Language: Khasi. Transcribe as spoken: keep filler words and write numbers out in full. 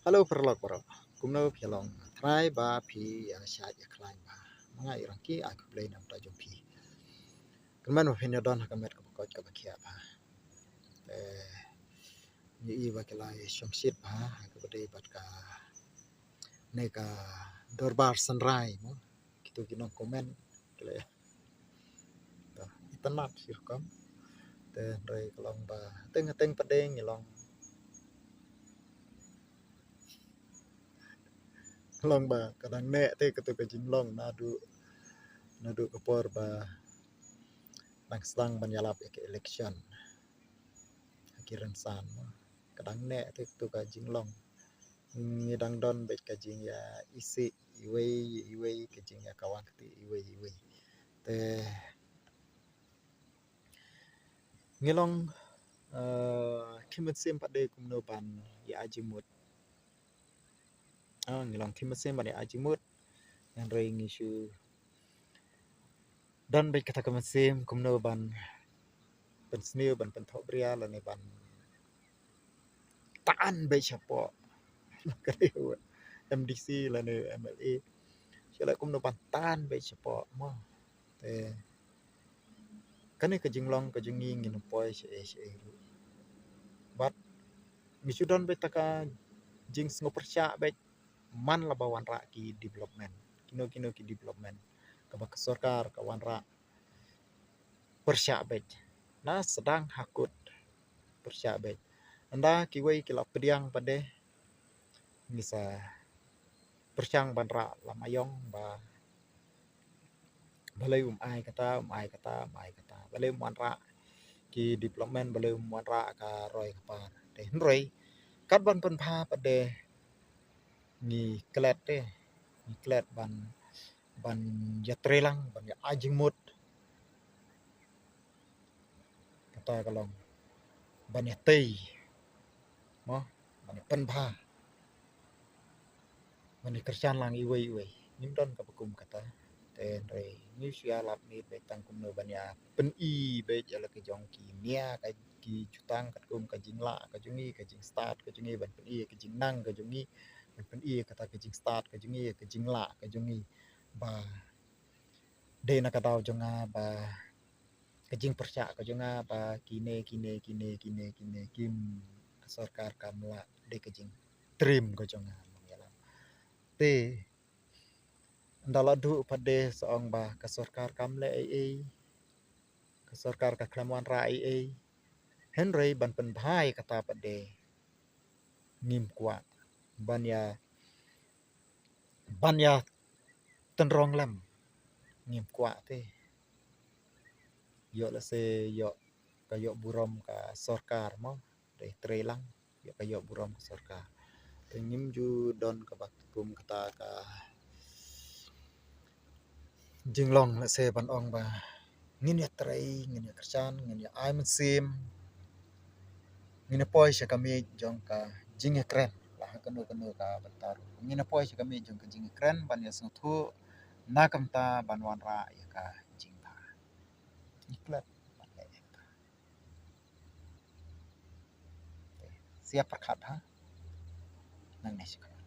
Hello paralok baroh. Kumno phi long? Trai ba phi ïa shait ïa khlaiñ bha. Ma nga i Rangki ai khublei na bynta jong phi. Kyrmen ba phin ïa don ha ka met kaba koit kaba khiah bha. Eh, ngi i ba ki la ïa shongshit bha ha kaba dei bad kane ka dorbar synrai mo. Kito ki nongcomment ki la ïa, to, itynnad shi rukom. Te hynrei ka long ba teng teng pat de ngi long, long ba ka dang neh te kato ka jinglong naduh, naduh ka por ba dang sdang ban ïalap ïa ka election ha ki rynsan mo. Ka dang neh te kato ka jinglong. Ngi dang don beit ka jingïa isih iwei iwei, ka jingïa kawang kti iwei iwei. Te ngi long, eh, khim mynsiem pat de kumno ban ïa ai jingmut. Ah, ngi long khim mynsiem ban ïa ai jingmut. Hynrei ngi shu don beit kata ka mynsiem kumno ban pynsniew, ban pynthohbria lane ban tan beit shapoh ka MDC lane MLA. Shu leh kumno ban tan beit shapoh mo. Te kane ka jinglong ka jong ngi ngin ym poi shaei shaei ruh. Bad ngi shu don beit kata ka jingsngewpyrshah beit man la ba wanrah ki development. Kino kino ki development kaba ka sorkar ka wanrah, pyrshah beit. Na sdang ha kut pyrshah beit. Ynda kiwei ki la pdiang pat de, ngi sa pyrshang ban rah lam aïong ba balei um ai kata, um ai kata, um ai kata. Balei um wanrah ki development, balei um wanrah ka roi ka par. Te hynrei kat ban pynbha pat de ngi klet te, ngi klet ban, ban ïatrei lang, ban ïa ai jingmut. Kata ka long ban ïatei mo, ban ïa pynbha, ban ïa kyrshan lang iwei iwei. Ngim don kaba kum kata. Te hynrei ngi shu ïalap miet beit tang kumno ban ïa pyni beit ïa la ka jong ki nia, ka ki jutang katkum ka jinglah ka jong ngi, ka jingstad ka jong ngi, ban pyni ka jingnang ka jong ngi, ban pyni kata ka jingstad ka jong ngi, ka jinglah ka jong ngi. Ba dei na ka daw jong nga ba ka jingpyrshah ka jong nga ba kine kine kine kine kine kim, ka sorkar kam lah, dei ka jingtriem ka jong nga. Te ynda la duh pat de sa ong ba ka sorkar kam leh ei ei, ka sorkar ka khlem wanrah ei ei. Hynrei ban pynbha ïa kata pat de ngim kwah. Ban ïa, ban ïa tynrong lem ngim kwah te. Ïoh lehse ïoh ka ïoh burom ka sorkar mo, dei trei lang ïoh ka ïoh burom ka sorkar. Te ngim ju don kaba kum kata ka jinglong lehse ban ong ba ngin ïa trei, ngin ïa kyrshan, ngin ïa ai mynsiem, ngin ïa poi sha ka miej jong ka jingïakren. La ha kano kano ka bynta ruh ngin ïa poi sha ka miej jong ka jingïakren ban ïa sngewthuh na ka bynta ban wanrah ïa ka jingbha. Ngi klet ban leh ïa kata. Te sa ïa pyrkhat ha nangne sha khmat.